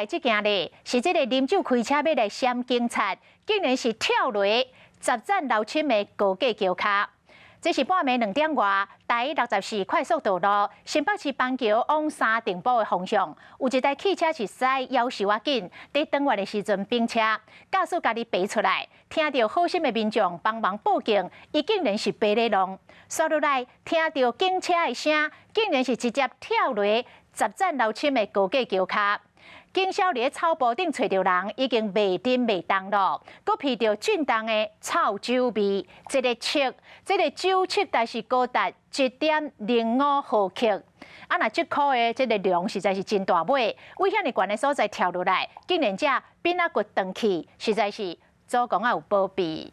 來這件咧，是這个啉酒開車欲來閃警察，竟然是跳落十層樓深的高架橋跤。這是半暝2點外，台64快速道路新北市板橋往三重埔的方向，有一台汽車是駛夭壽仔緊，佇轉彎的時陣反車，駕駛家己爬出來，聽著好心的民眾幫忙報警，伊竟然是爬咧弄，煞落來聽著警車的聲，竟然是直接跳落十層樓深的高架橋跤。警消佇草埔頂揣著人，已經袂振袂動咯，閣鼻著震動的臭酒味，這个測，這个酒測值是高達1.05毫克。啊，若這箍的這个量實在是真大尾，為遐爾懸的所在跳落來，竟然這變仔骨斷去，實在是祖公仔有保庇。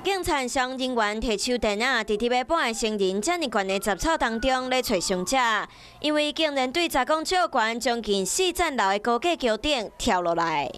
警察傷人員提手電仔，佇佇欲半的行人遮爾懸的雜草當中咧揣傷者，因為竟然對10公尺懸將近4層樓的高架橋頂跳落來。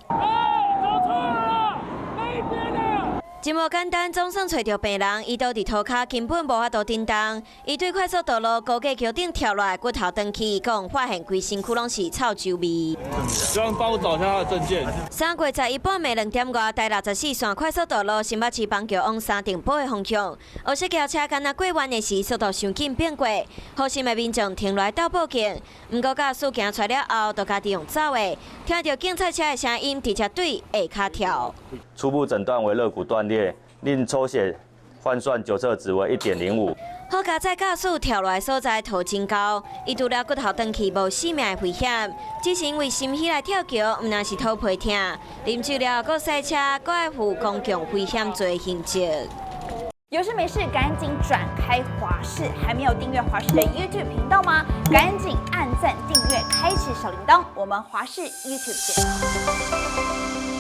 真無簡單，總算揣著病人，伊倒佇塗跤，根本無法度振動。伊對快速道路高架橋頂跳落來，骨頭斷去，講發現規身軀攏是臭酒味。希望幫我找一下他的證件。3月11半暝2點外，台64線快速道路新北市板橋往三重埔的方向，黑色轎車敢若過彎的時，速度傷緊變過，好心的民眾停落來鬥報警。毋過駕駛行出來了後，就家己用走的，聽著警察車的聲音，直接對下跤跳。初步診斷為肋骨斷裂，另抽血換算酒測值為1.05。好佳哉駕駛跳落來所在土真厚，伊除了骨頭斷去無性命的危險，只是因為心虛來跳橋，毋但是頭皮疼，啉酒了閣駛車，閣愛負公共危險罪刑責。有事沒事趕緊轉開華視，還沒有訂閱華視的 YouTube 頻道嗎？趕緊按讚訂閱，開啟小鈴鐺。我們華視 YouTube 見。